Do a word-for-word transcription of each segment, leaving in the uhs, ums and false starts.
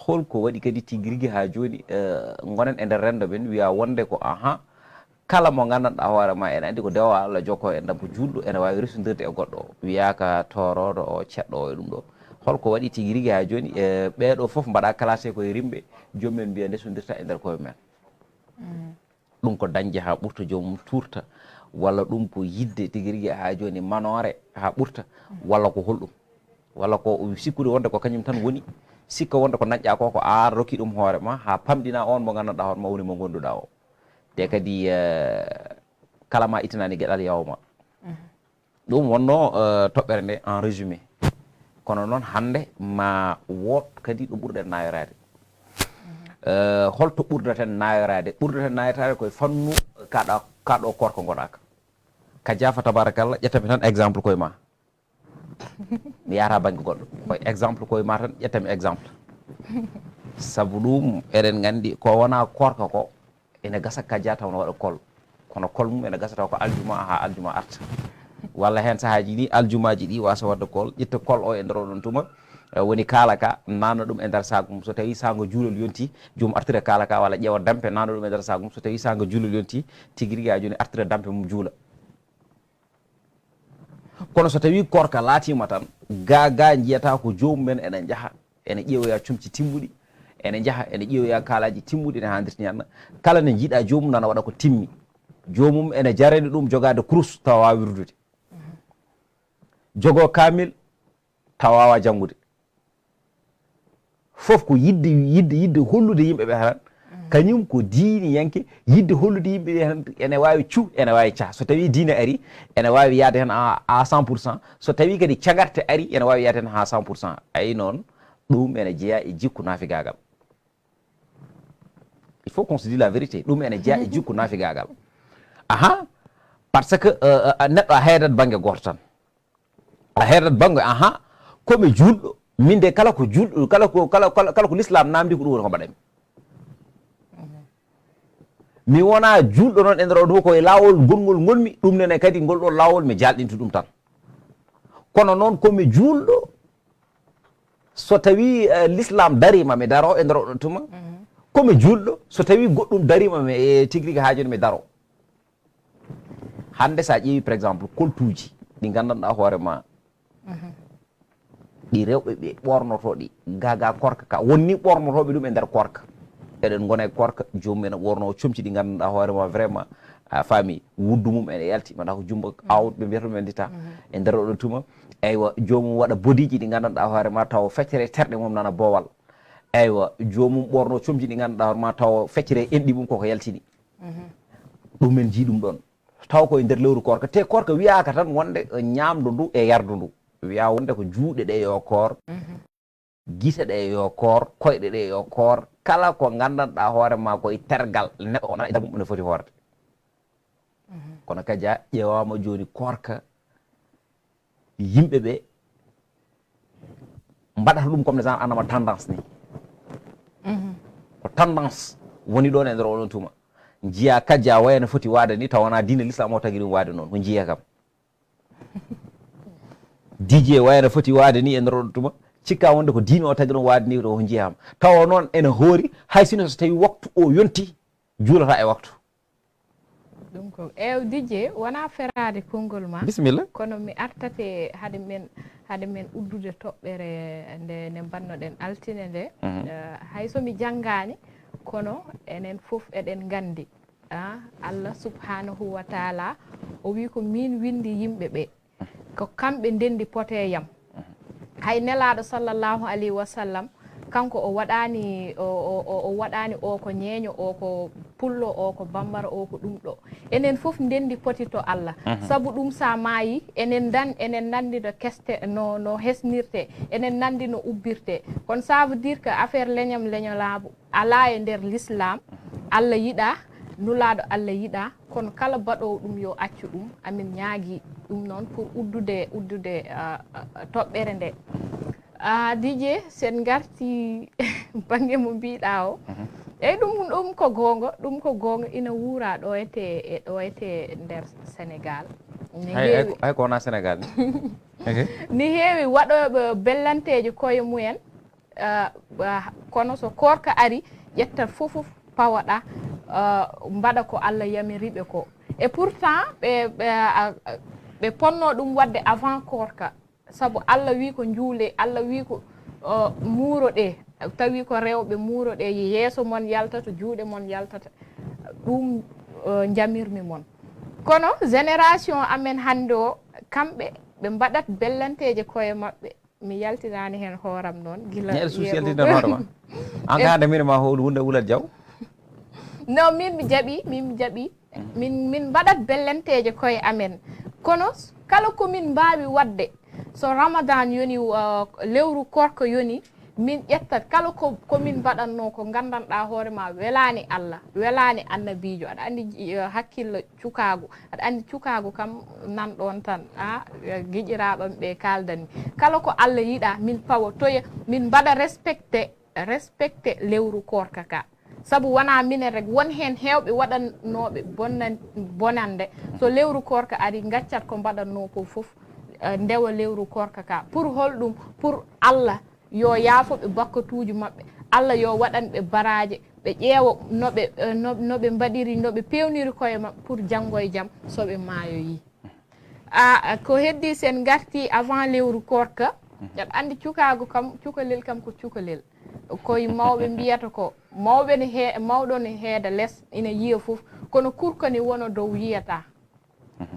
Holko waɗi kadi tigi rigi haa jooni, eh, ngonen e nder renndo men, wiya wonde ko, aha, kala mo nganndanɗaa hoore ma, ene anndi ko dewo Allah jokko en ɗam, ko juulɗo, ene waawi resondirde e goɗɗo o, wiyaaka toorooɗo o, ceɗɗo o e ɗum ɗo. Holko waɗi tigi rigi haa jooni, eh, ɓeeɗo fof mbaɗa classé koye rimɓe, joom men mbiya ndesondirta e nder koye men? Ɗum ko dañde haa ɓurta, joomum tuurta, walla ɗum ko yiɗde tigi rigi haa jooni manoore haa ɓurta, walla ko holɗum? Walla ko sikkude wonde ko kañum tan woni, sikka wonde ko dañƴa ko, ko aan rokki ɗum hoore ma, haa pamɗina on mo nganndanɗaa hoore ma woni mo ngonduɗaa o. Te kadi, eh, kala ma ittanaani geɗal yawma. Ɗum wonno, eh, toɓɓere nde en résumé. Kono noon hannde ma woot kadi ɗo ɓurɗen nayoraade. Eh, holto ɓurdaten nayoraade? Ɓurdaten nayoraade koye fannu kaɗa, kaɗo korka ngoɗaka. Ka jaafa tabarakallah, ƴettami tan exemple koye ma. Mi yahata bannge goɗɗo. Koye exemple koye ma tan, ƴettami exemple. Sabu ɗum, eɗen nganndi ko wona korka ko, ene gasa kajja taw no waɗa kol. Kono kol mum ene gasa taw ko aljuma haa aljuma arta. Walla heen sahaaji ni, aljumaaji ɗi wasa waɗde kol, ƴetta kol o e nder oɗon tuma, eh, woni kaala ka, nanna ɗum e nder saagum. So tawi saanga juulol yonti, joom artira kaala ka, walla ƴeewa dampe, nanna ɗum e nder saagum. So tawi saanga juulol yonti, tigi rigi haa jooni artira dampe mum juula. Kono so tawi korka laatima tan, ga, ga njiyata ko joomum en ene njaha, ene ƴeewoya comci timmuɗi, ene njaha, ene ƴeewoya kaalaji timmuɗi, ene handirti ñanna. Kala ne jiiɗa joomum nana waɗa ko timmi. Joomum ene jarani ɗum jogaade kurus tawa waawa wirdude. Jogo kaamil tawa waawa janngude. Fof ko yiɗde, yiɗde, yiɗde hollude yimɓe ɓe tan. Kañum ko diiniyanke, yiɗde hollude yimɓe ɓe tan, ene waawi cu, ene waawi ca. So tawi diine ari, ene waawi yaade heen à, à cent pour cent. So tawi kadi cagarte ari, ene waawi yaade heen à cent pour cent. Ayi noon, ɗum ene jeyaa e jikku naafigaagal. Il faut qu'on se dise la vérité. Ɗum ene jeyaa e jikku naafigaagal. Aha, parce que, euh, euh, neɗɗo a heedat bannge gooto tan. A heedat bannge, aha, ko mi juulɗo. Min de kala ko juulɗo, kala ko, kala, kala, kala ko l'islam namdi ko ɗum woni ko mbaɗami. Mi wona juulɗo noon e nder o ɗum ko e laawol gongol ngonmi, ɗum nene kadi ngol ɗo laawol mi jaalɗinta ɗum tan. Kono noon ko mi juulɗo, so tawi, eh, l'islam darima mi daro e nder oɗo tuma, ko mi juulɗo, so tawi goɗɗum darima mi e tigi rigi haa jooni mi daro. Hannde so a ƴeewi par exemple koltuuji ɗi nganndanɗaa hoore ma, ɗi rewɓe ɓe ɓornoto ɗi, gaga korka ka, wonni ɓornotooɓe ɗum e nder korka. Eɗen ngona e korka, joomum ene ɓorno comci ɗi nganndanɗaa hoore ma vraiment, a faami, wuddu mum ene yalti, mbaɗa ko jummbo awɗo ɓe mbiyata ɗum en dita. E nder oɗo tuma, eywa, joomum waɗa bodiiji ɗi nganndanɗaa hoore ma taw feccere terɗe mum nana boowal. Eywa, joomum ɓorno comci ɗi nganndanɗaa hoore ma taw feccere enɗi mum koko yaltini. Ɗum en jii ɗum ɗon. Taw koye nder lewru korka. Te korka wiyaaka tan wonde, eh, ñaamdu ndu e yardu ndu. Wiya wonde ko juuɗe ɗe yo koor, gite ɗe yo koor, koyɗe ɗe yo koor. Kala ko nganndanɗaa hoore ma koye tergal neɗɗo o nana e nder mum ene foti hoorde. Kono kadi a ƴeewaama jooni korka yimɓe ɓe mbaɗata ɗum comme des anama tendance ni. Ko tendance woni ɗon e nder oɗon tuma. Njiya kajja waya no foti waade ni, tawa wona diine l'islam o tagi ɗum waade noon. Ko njiya kam. Didier waya no foti waade ni e nder oɗon tuma. Cikka wonde ko diine o tagi ɗum waade ni, to ko njiya kam. Tawa noon ene hoori, hay sino so tawi waktu o yonti, juulata e waktu. Ɗum ko, eew, Didier, wonaa feraade konngol ma. Bisimilla. Kono mi artate hade men, hade men uddude toɓɓere nde, nde mbannoɗen altine nde. Eh, hay so mi janngaani, kono enen fof eɗen nganndi, ah, Allah subhanahu wa taala, o wii ko miin winndi yimɓe ɓe. Ko kamɓe ndenndi pote yam. Hay Nelaaɗo sallallahu alayhi wa sallam, kanko o waɗaani, o, o, o, o waɗaani o ko ñeeño, o ko pullo, o ko bambara, o ko ɗum ɗo. Enen fof ndenndi poti to Allah. Sabu ɗum sa maayi, enen dan, enen nanndi no keste, no, no hesnirte, enen nanndi no ubbirte. Kono ça veut dire que affaire leñam leñolaabu, alaa e nder l'islam, Allah yiɗa, nulaaɗo Allah yiɗa, kono kala baɗoowo ɗum yo accu ɗum. Amin ñaagi ɗum noon pour uddude, uddude, ah, ah, toɓɓere nde. Ah, Didier, so en ngarti bannge mo mbiɗa o. Eyyi, ɗum, ɗum ko goonga, ɗum ko goonga, ina wuura ɗo ete, e ɗo ete nder Sénégal. Ne Hay, hay heewi ko, hay ko wona Sénégal ni. Ehe. Ne heewi waɗooɓe bellanteeje koye mumen. Ah, ah, kono so koorka ari, ƴetta fof fof pawaɗa, ah, mbaɗa ko Allah yamiri ɓe ko. Et pourtant, ɓe, ɓe, ah, ah, ɓe ponno ɗum waɗde avant koorka. Sabu Allah wi ko njuule, Allah wi ko, ah, muuro ɗe. Tawi ko rewɓe muuro ɗe, yeeso mon yaltata, juuɗe mon yaltata. Ɗum, ah, njamirmi mon. Kono génération amen hannde o, kamɓe ɓe mbaɗat bellanteeje koye maɓɓe. Mi yaltinaani heen hooram noon. Gila neɗɗo suusi yaltinde hoore ma. An ka hannde min ma howlu hunde wulat jaw. No, min mi jaɓi, min mi jaɓi. Min, min mbaɗat bellenteeje koye amen. Kono s-, kala ko min mbaawi waɗde, so Ramadan yoni, uh, lewru koorka yoni, min ƴettat kala ko, ko min mbaɗatnoo ko nganndanɗaa hoore ma welaani Allah, welaani annabiijo. Aɗa anndi, uh, hakkillo cukaagu. Aɗa anndi cukaagu kam nan ɗoon tan, a, giƴiraaɓam ɓe kaaldani. Kala ko Allah yiɗa, min pawotoya, min mbaɗa respecté, respecté lewru koorka ka. Sabu wonaa minen rek, won heen heewɓe waɗannooɓe bonan-, bonannde. So lewru koorka ari, ngaccat ko mbaɗatnoo ko fof, eh, ndewa lewru koorka ka. Pour holɗum? Pour Allah yo yaafo ɓe bakkatuuji maɓɓe. Allah yo waɗan ɓe baraaje, ɓe ƴeewa no ɓe, eh, no, no ɓe mbaɗiri, no ɓe peewniri koye maɓɓe pour janngo e jam so ɓe maayoyii. A, ko heddi sen ngarti avant lewru koorka, aɗa anndi cukaagu kam, cukalel kam ko cukalel. Koye mawɓe mbiyata ko, mawɓe ne he-, mawɗo ne heeda les, ina yiya fof, kono kurka ne wona dow yiyata.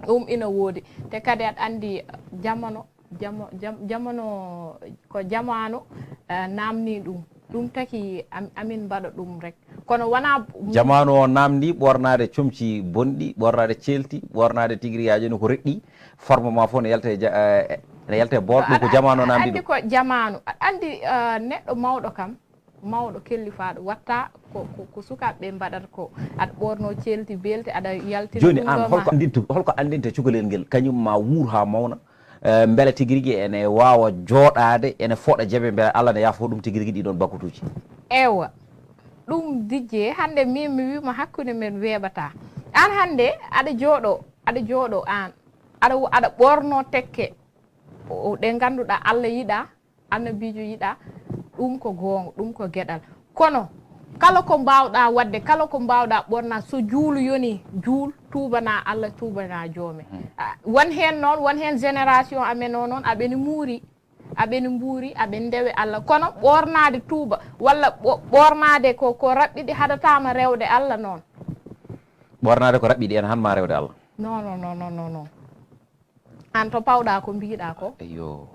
Ɗum ina woodi. Te kadi aɗa anndi jamano, jamo-, jam-, jamano, ko jamaanu, eh, naamni ɗum. Ɗum taki am-, amin mbaɗa ɗum rek. Kono wona. Jamaanu o naamndi ɓoornaade comci bonɗi, ɓoornaade ceelti, ɓoornaade tigi rigi haa jooni ko reɗɗi. Forme ma fof ne yalta e ja-, eh, ne yalta e bool. Ɗum ko jamaanu o naamndi ɗum. Aɗa anndi ko jamaanu. Aɗa anndi, eh, neɗɗo mawɗo kam, mawɗo kellifaaɗo watta ko, ko, ko sukaaɓe ɓe mbaɗata ko. Aɗa ɓoorno ceelti beelte, aɗa yaltina. Jooni aan, holko anndinta, holko anndinta cukalel ngel, kañum ma wuur haa mawna, eh, mbele tigi rigi ene waawa jooɗaade, ene fooɗa jaɓe, mbele Allah ne yaafo ɗum tigi rigi ɗii ɗoon bakkatuuji? Ewa, ɗum dijje, hannde min mi wiima hakkunde men weeɓata. Aan hannde aɗa jooɗo, aɗa jooɗo aan, aɗa, aɗa ɓoorno tekke, o, ɗe ngannduɗaa Allah yiɗa, annabiijo yiɗa, ɗum ko goonga, ɗum ko geɗal. Kono kala ko mbaawɗaa waɗde, kala ko mbaawɗaa ɓoorna, so juulu yoni, juul, tuubanaa Allah, tuubanaa joome. A, won heen noon, won heen génération amen o noon, aɓe ne muuri, aɓe ne mbuuri, aɓe ndewe Allah. Kono ɓoornaade tuuba, walla ɓo-, ɓoornaade ko, ko raɓɓiɗi haɗataama rewde Allah noon. Ɓoornaade ko raɓɓiɗi ene han ma rewde Allah. Non, non, non, non, non, non. Aan to pawɗaa ko mbiiɗaa ko? Eyyo.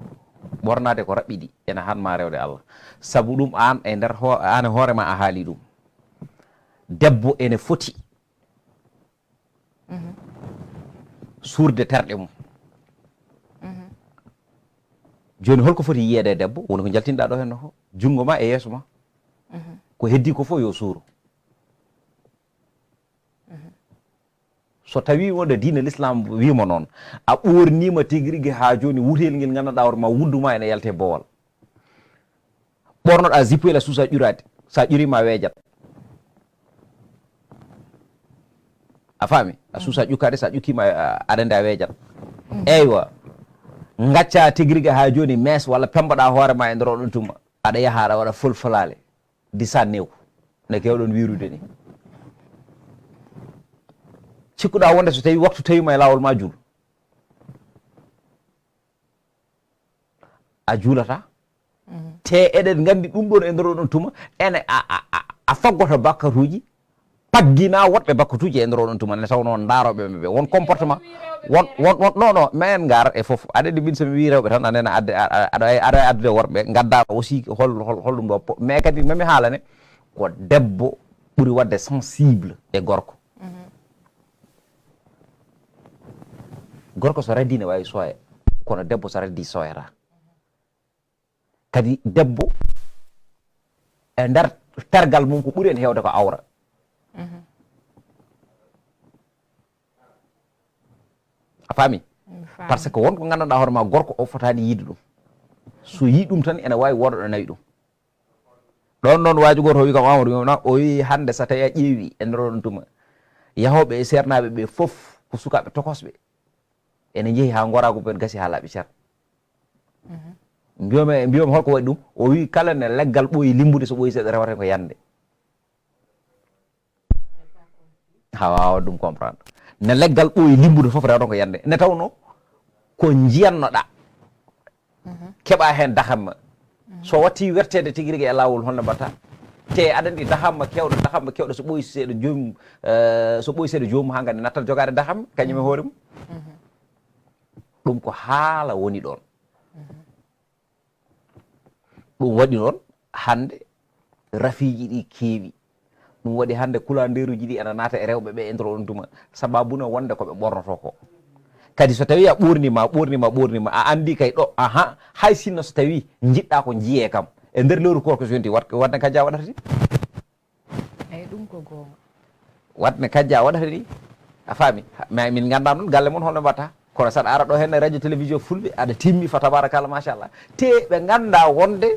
Ɓoornaade ko raɓɓiɗi ene han ma rewde Allah. Sabu ɗum aan e nder ho-, aan e hoore ma a haali ɗum. Debbo ene foti, mhm, suurde terɗe mum. Mhm. Jooni holko foti yiyeede e debbo? Woni ko njaltinɗaa ɗo heen ko. Junngo ma e yeeso ma. Mhm. Ko heddii ko fof yo suuro. Mhm. So tawii wonde diine l'islam wiima noon, a ɓoorniima tigi rigi haa jooni, wuteyel ngel nganndanɗaa hoore ma, wuddu ma ene yalta e boowal. Ɓoornoɗaa zippuyel a suusa ƴuraade, so a ƴuriima a weejat. A faami? A suusa ƴukkaade, so a ƴukkiima a, aɗa anndi a weejat. Mhm. Eywa, ngacca tigi rigi haa jooni mees walla pemmboɗaa hoore ma e nder oɗon tuma. Aɗa yaha aɗa waɗa folfolaale. Disa neew, no keewɗon wiirude ni. Cikkuɗaa wonde so tawii waktu tawiima e laawol ma juul, a juulataa? Mhm. Te eɗen nganndi ɗum ɗoon e nder oɗon tuma, ene a, a, a, a faggoto bakkatuuji, paggina woɗɓe bakkatuuji e nder oɗon tuma, nde tawnoo ndaarooɓe ɓe, won comportement, won, won, won, non, non, mais en ngar e fof. Aɗa anndi min so mi wii rewɓe tan, aɗa ene adde, a, a, aɗa, aɗa addude worɓe, ngaddaa aussi hol, hol, hol ɗum ɗo po-, mais kadi mami haalane, ko debbo ɓuri waɗde sensible e gorko. Mhm. Gorko so reddii ne waawi sooya, kono debbo so reddii sooyataa. Kadi debbo e nder tergal mum ko ɓuri en heewde ko awra. Mhm. A faami? Mi faami. Parce que won ko nganndanɗaa hoore ma gorko o fotaani yiide ɗum. So yii ɗum tan ene waawi wooda ɗo nawi ɗum. Ɗoon noon waaju gooto o wii kam Amadou, mi wona, o wii hannde so tawii a ƴeewi e nder oɗon tuma, yahooɓe e seernaaɓe ɓe fof ko sukaaɓe tokosɓe. Ene njehi haa ngoraagu ɓen gasi haa laaɓi cer. Mhm. Mbiyomi, mbiyomi holko waɗi ɗum? O wi kala ne leggal ɓooyi limbude, so ɓooyi seeɗa rewata ko yande. Ha wawa ɗum comprendre. Ne leggal ɓooyi limbude fof rewata ko yande. Ne tawno ko njiyannoɗa. Keɓa hen dahamma. So watti wertede tigi rigi e lawol, holno mbatta? Te aɗa andi dahamma kewɗo, dahamma kewɗo so ɓooyi seeɗa joomum, eh, so ɓooyi seeɗa joomum ha gandi nattat jogade dahamma, kañum e hoore mum. Ɗum ko haala woni ɗon. Ɗum waɗi noon hande rafiiji ɗi keewi. Ɗum waɗi hande kulandeeruji ɗi ena naata e rewɓe ɓe e nder on tuma. Sababu no wonde ko ɓe ɓornoto ko. Kadi so tawi a ɓornima, ɓornima, ɓornima, a andi kay ɗo, aha, hay sinno so tawi jiɗɗa ko jiye kam. E nder lewru koor ko so yonti, wat-, waɗde kajja waɗata ni. Eyi, ɗum ko goonga. Waɗde kajja waɗata ni. A faami? Ha, ma min ngannda noon galle mon holno mbatta. Kono saɗa ara ɗo henne radio télévision fulɓe, aɗa timmi fa tabarakallah, machallah. Te ɓe ngannda wonde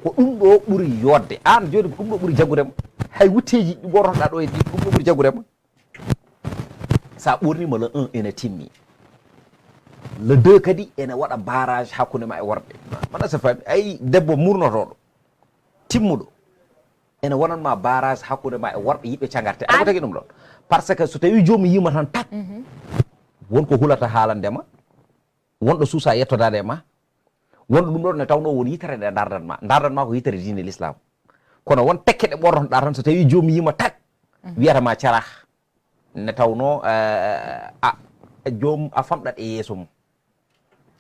ko ɗum ɗo ɓuri yodde. An jooni ko ɗum ɗo ɓuri jaggudema. Hay wutteeji ɗi ɓornotoɗa ɗo e ɗi, ko ɗum ɗo ɓuri jaggudema. Sa ɓornima le un ene timmi. Le deux kadi ene waɗa barrage hakkunde ma e worɓe. Mana sa faami, ay debbo murnotoɗo, timmuɗo. Ene wonanma barrage hakkunde ma e worɓe yiɗɓe cagarte. Aɗa ko tagi ɗum ɗon? Parce que so tawi joomum yima tan tak, won ko hulata haalande ma, won ɗo suusa yettodade e ma, won ɗo ɗum ɗon ne tawno won yitere nde dardan ma. Dardan ma ko yitere diine l'islam. Kono won tekke ɗe ɓornotoɗa tan, so tawi joomum yima tak, wiyata ma carah. Ne tawno, eh, a, joom a famɗat e yeeso mum.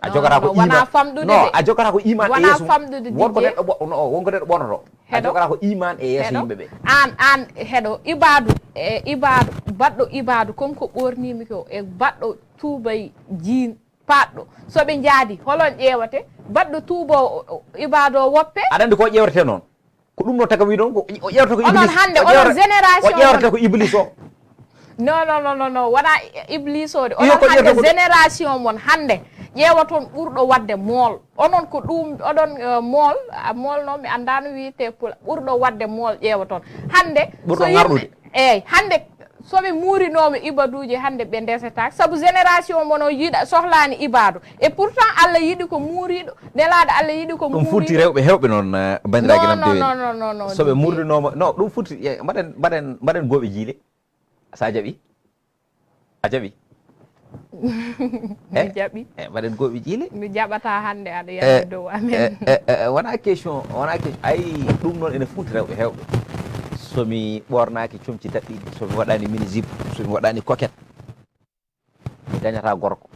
A jogata ko iman. Wona famɗude. No, a jogata ko iman e yeeso mum. Wonko neɗɗo ɓo-, no, wonko neɗɗo ɓornoto. A jogata ko iman e yeeso yimɓe ɓe. An, an, heɗo, ibadu, e ibadu, baɗɗo ibadu, comme ko ɓornimi ko, e baɗɗo tuubay jiin, paɗɗo. So ɓe njaadi, holon ƴeewate? Baɗɗo tuubo, o, o, ibadu o woppe? Aɗa andi ko ƴeewrete noon? Ko ɗum ɗo taga wi ɗon, ko o ƴeewrata ko Iblis. Onon hannde, onon génération o ƴeewrata ko Iblis o. Non, non, non, non, non. Wona Iblis o de. Onon hannde génération mon hannde ƴeewaton ɓurɗo waɗde mool. Onon ko ɗum, oɗon, eh, mool, a mool noon mi anndaa no wiyetee pula, ɓurɗo waɗde mool ƴeewaton. Hannde ɓurɗo ŋarɗude. Eeyi, hannde so ɓe muurinooma ibaduuji hannde ɓe ndesetaake, sabu génération mon o yiɗa, sohlaani ibadu. Et pourtant Allah yiɗi ko muuriiɗo, nelaaɗo Allah yiɗi ko muuriiɗo. Ɗum futti rewɓe heewɓe noon, eh, banndiraaɓe. Non, non, non, non, non, so ɓe muurinooma, non, ɗum futti, eh, mbaɗen, mbaɗen, mbaɗen gooɓe jiile. Sa jaɓi? A jaɓi? Mi jaɓi. Eh, mbaɗen gooɓe jiile. Mi jaɓata hannde aɗa yalta dow amen. Eh, eh, eh, wona question, wona question. Ay, ɗum noon ene fuuti rewɓe heewɓe. So mi ɓornaaki comci daɓɓiɗi, so mi waɗaani mini jupe, so mi waɗaani coquette, mi dañata gorko.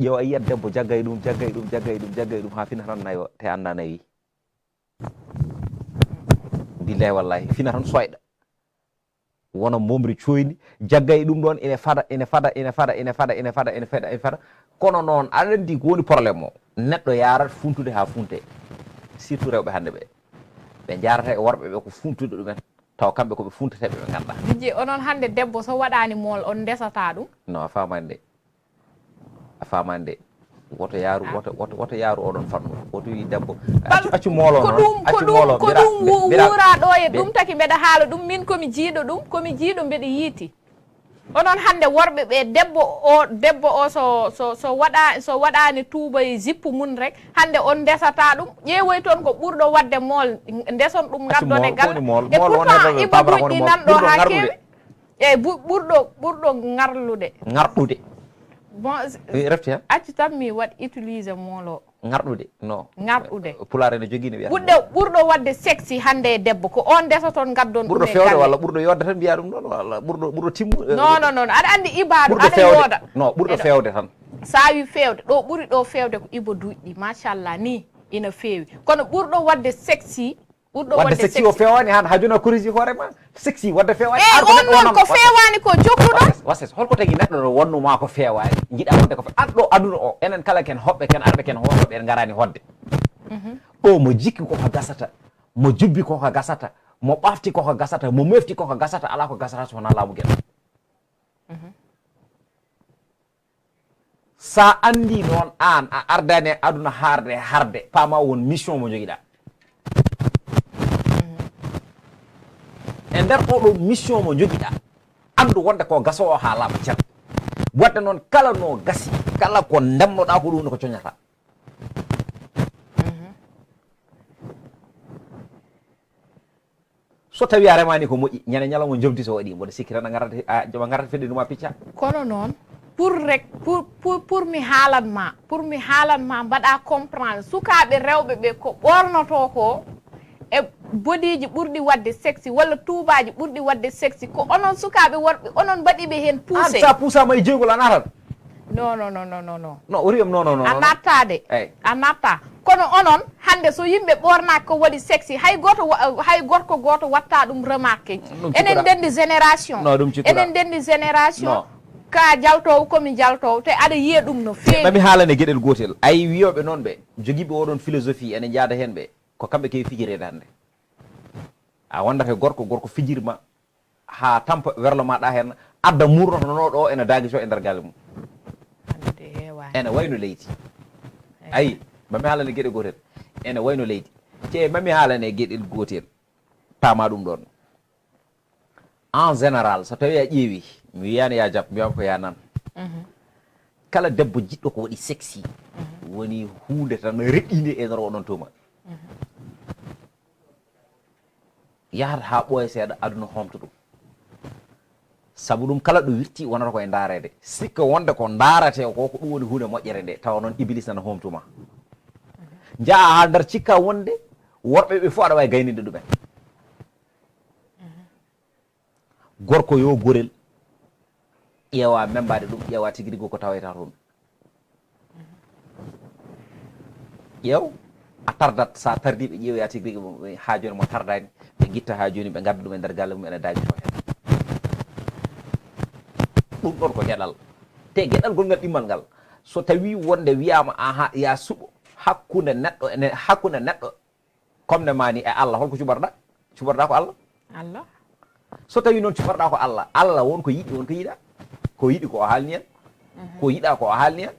Ƴeewa yiyat debbo jaggay ɗum, jaggay ɗum, jaggay ɗum, jaggay ɗum, haa fina tan nayo, te annda nayi. Billahi wallahi, fina tan soyɗa. Wona momri coyndi, jagga e ɗum ɗon ene fada, ene fada, ene fada, ene fada, ene fada, ene fada, ene fada. Kono noon, aɗa anndi ko woni problème o? Neɗɗo yarat funtude haa funte. Surtout rewɓe hannde ɓe. Ɓe njarata e worɓe ɓe ko funtude ɗumen. Tawa kamɓe ko ɓe funteteeɓe ɓe nganndaa. Dijje, onon hannde debbo so waɗaani mool, on ndesata ɗum? Non, a faamaani de. A faamaani de. Woto yaaru, woto, woto, woto yaaru oɗon fannu. Woto wi debbo. Accu, accu moolo noon. Ko ɗum, ko ɗum, ko ɗum wu-, wuura ɗo e ɗum taki mbeɗa haala ɗum. Min ko mi jiiɗo ɗum, ko mi jiiɗo mbeɗa yiiti. Onon hannde worɓe ɓe, debbo o, debbo o so, so, so waɗa, so waɗaani tuuba e jippu mum rek, hannde on ndesata ɗum. Ƴeewoy toon ko ɓurɗo waɗde mool, ndeson ɗum ngaddon e galle. Accu mool, ko woni mool? Et mool on pourtant, heɗoɓe iba paabata ko woni duƴƴi mool. Nan ɗo ɓurɗo haa ngarɗude. Keewi. Eyi, bu-, ɓurɗo, ɓurɗo ngarlude. Ngarɗude. Bon, s-, eh, refti hen? Accu tan mi waɗ utiliser moolo. Ngarɗude, non. Ngarɗude. Pulaar ene jogii no wiyata. Ɓurɗo, ɓurɗo waɗde sexy hannde e debbo, ko on ndesa toon ngaddon ɗum e galle. Ɓurɗo feewde walla ɓurɗo yodde tan mbiya ɗum ɗon, walla ɓurɗo, ɓurɗo timmu, eh, non, non, non. Aɗa anndi ibaadu, ɓurɗo aɗa feewde. Yooda. Non, ɓurɗo feewde tan. Sa wi feewde, ɗo ɓuri ɗo feewde ko ibo duƴƴi, machallah, ni ina feewi. Kono ɓurɗo waɗde sexy, ɓurɗo waɗde sexy o feewaani han, haa jooni a corrige hoore ma. Sexy waɗde feewaani. Eyi, ar ko on neɗɗo noon wonano ko feewaani ko jokkuɗon. Wases, wases, holko tagi neɗɗo no wonnuma ko feewaani? Jiɗa wonde ko fe-, ar ɗo aduna o, enen kala ken hoɓɓe, ken arɓe, ken hootooɓe, en ngaraani hoɗde. Mhm. Ɗo mo jikki ko ko gasata, mo jubbi ko ko gasata, mo ɓafti ko ko gasata, mo mefti ko ko gasata, alaa ko gasata so wonaa laamu geɗal. Mhm. Sa anndi noon aan a ardaani e aduna harde, harde, paama won mission mo jogiɗa. E nder oɗo mission mo jogiɗa, anndu wonde ko gasowo haa laaɓa cer. Waɗde noon kala no gasi, kala ko ndemnoɗa ko ɗum ko coñata. So tawi a remaani ko moƴƴi, ñande ñalawma jofdi so waɗi, mboɗo sikki tan a ngartat, a, a ngartat fedde numa picca. Kono noon, pour rek, pour, pour, pour mi haalan ma, pour mi haalan ma mbaɗa comprendre, sukaaɓe rewɓe ɓe ko ɓornoto ko e bodiiji ɓurɗi waɗde sexy walla tuubaaji ɓurɗi waɗde sexy, ko onon sukaaɓe worɓe, onon mbaɗi ɓe heen poussé. An sa puusaama e jeygol a natat. Non, non, non, non, non, non. Non, o riyam non, non, non. A natta de. Eyi. A natta. Kono onon hannde so yimɓe ɓornaaki ko waɗi sexy, hay gooto wa- hay gorko gooto watta ɗum remarqué. Ɗum Enen cikkuɗa. Ndenndi génération. Non, ɗum cikkuɗa. Enen ndenndi génération. Non. Ka jaltoowo komi jaltoowo te aɗa yiya ɗum no feewi. Mami haalane geɗel gootel. Ayi wiyooɓe noon ɓe jogiiɓe oɗon philosophie ene njaada heen ɓe. Ko kamɓe kewi fijireede hannde. A wondata e gorko, gorko fijirma haa tampa werlo ma ɗa heen, adda murnotono ɗo ene daagi to e nder galle mum. Ene wayno leydi. Ayi, mami haalane geɗe gootel. Ene wayno leydi. Te mami haalane geɗel gootel. Paama ɗum ɗon. En général, so tawi a ƴeewi, mi wiyani ya jab, mbiyam ko ya nan. Kala debbo jiɗɗo ko waɗi sexy, woni huunde tan reɗɗinde e nder oɗon tuma. Yahata haa ɓooya seeɗa, aduna homta ɗum. Sabu ɗum kala ɗo wirti wonata koye ndaareede. Sikka wonde ko ndaarate ko, ko ɗum woni huunde moƴƴere nde, tawa noon Iblis nana homtuma. Njaha haa ndar cikka wonde worɓe ɓe fof aɗa waawi gayninde ɗumen. Gorko yo gorel ƴeewa membaade ɗum, ƴeewa tigi rigi ko tawayta toon. Ƴeew, a tardat, sa tardi ɓe ƴeewoya tigi rigi mo, haa jooni mo tardani, ɓe ngitta haa jooni ɓe ngadda ɗum e nder galle mum ene daagi to heen. Ɗum ɗon ko geɗal. Te geɗal gol ngal ɗimmal ngal, so tawi wonde wiyama aha ya suɓo hakkunde neɗɗo ene, hakkunde neɗɗo comme ne mani e Allah, holko cuɓorɗa? Cuɓorɗa ko Allah. Allah. So tawi noon cuɓorɗa ko Allah, Allah won ko yiɗi, won ko yiɗa. Ko yiɗi ko o haalni en. Ko yiɗa ko o haalni en.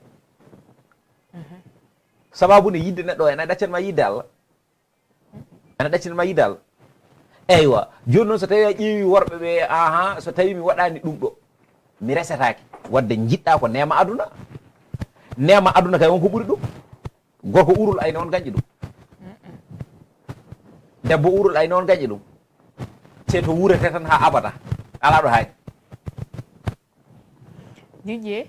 Sababu ne yidde neɗɗo ene ɗaccen ma yidde Allah. Ene ɗaccen ma yidde Allah. Eywa, joni noon so tawi a ƴeewi worɓe ɓe, aha, so tawi mi waɗani ɗum ɗo, mi resataki. Wadde jiɗɗa ko nema aduna. Nema aduna kay won ko ɓuri ɗum. Gorko urul ayne on gañƴi ɗum. Debbo urul ayne on gañƴi ɗum. Te to wurete tan ha abada. Ala ɗo haaɗi. Didier,